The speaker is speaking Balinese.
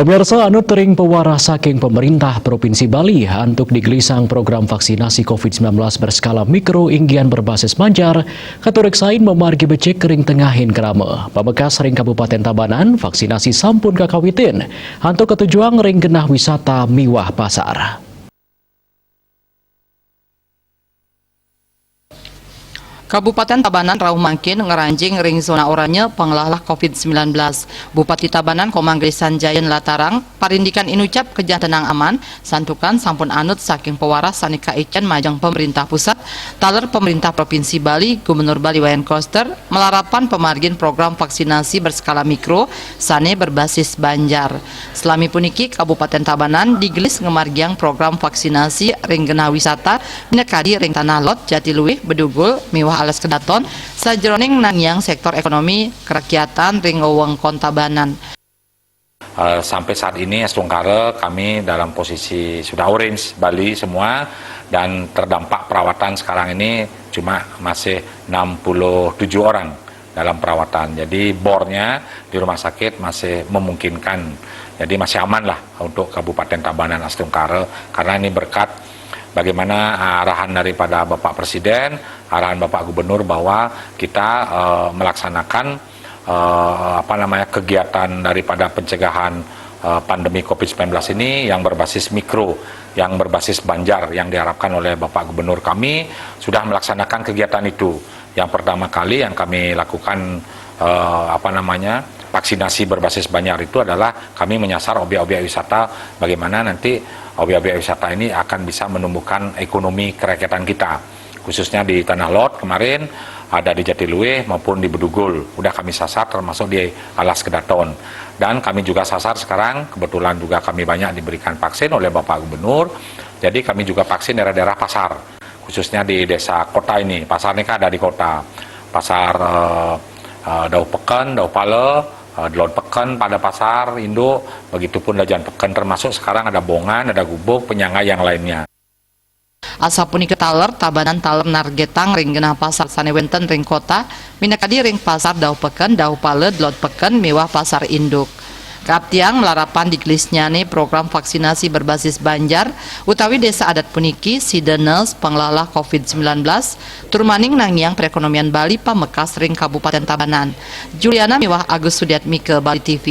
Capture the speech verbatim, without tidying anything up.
Pemirsa, anut ring pewarah saking pemerintah Provinsi Bali antuk digelisang program vaksinasi covid sembilan belas berskala mikro inggian berbasis Banjar, katureksain mamargi becik ring tengahing krama. Pamekas ring Kabupaten Tabanan, vaksinasi sampun kakawitin antuk katujuang ring genah wisata miwah pasar. Kabupaten Tabanan rauh mangkin ngranjing ring zona oranye panglahlah covid sembilan belas. Bupati Tabanan Komang Gris Sanjaya nlatarang, parindikan inucap kajantenang aman, santukan sampun anut saking pewarah sane kaicen majeng pemerintah pusat, taler pemerintah Provinsi Bali, Gubernur Bali Wayan Koster, malarapan pamargin program vaksinasi berskala mikro sane berbasis Banjar. Salami puniki, Kabupaten Tabanan digelis ngamargiang program vaksinasi ring genah wisata, minakadi ring Tanah Lot, Jatiluwih, Bedugul, miwah Alas Kedaton, sajeroning nangiang sektor ekonomi kerakyatan ring wewengkon Tabanan. Eh, sampai saat ini, astungkara, kami dalam posisi sudah orange, Bali semua, dan terdampak perawatan sekarang ini cuma masih enam puluh tujuh orang dalam perawatan. Jadi bornya di rumah sakit masih memungkinkan. Jadi masih aman lah untuk Kabupaten Tabanan, astungkara, karena ini berkat bagaimana arahan daripada Bapak Presiden, arahan Bapak Gubernur bahwa kita, eh, melaksanakan, eh, apa namanya, kegiatan daripada pencegahan, eh, pandemi covid sembilan belas ini yang berbasis mikro, yang berbasis Banjar, yang diharapkan oleh Bapak Gubernur kami sudah melaksanakan kegiatan itu. Yang pertama kali yang kami lakukan, eh, apa namanya, vaksinasi berbasis Banjar itu adalah kami menyasar objek-objek wisata, bagaimana nanti objek-objek wisata ini akan bisa menumbuhkan ekonomi kerakyatan kita, khususnya di Tanah Lot kemarin, ada di Jatiluwih maupun di Bedugul. Udah kami sasar, termasuk di Alas Kedaton. Dan kami juga sasar sekarang, kebetulan juga kami banyak diberikan vaksin oleh Bapak Gubernur. Jadi kami juga vaksin daerah-daerah pasar, khususnya di desa kota ini. Pasar ini kan ada di kota. Pasar, eh, eh, Dauh Peken, Dauh Pala, eh, Delod Peken pada pasar induk, begitupun Dajan Peken, termasuk sekarang ada Bongan, ada Gubuk, penyangga yang lainnya. Asapunika taler, Tabanan taler nargetang ring genah pasar sane wenten ring kota, minakadi ring Pasar Dauh Peken, Dauh Pala, Delod Peken, miwah Pasar Induk. Kaaptiang malarapan digelisnyane program vaksinasi berbasis Banjar utawi desa adat puniki, sida nurse panglahlah covid sembilan belas, tur maning nangiang perekonomian Bali pamekas ring Kabupaten Tabanan. Juliana miwah Agus Sudiatmika, Bali T V.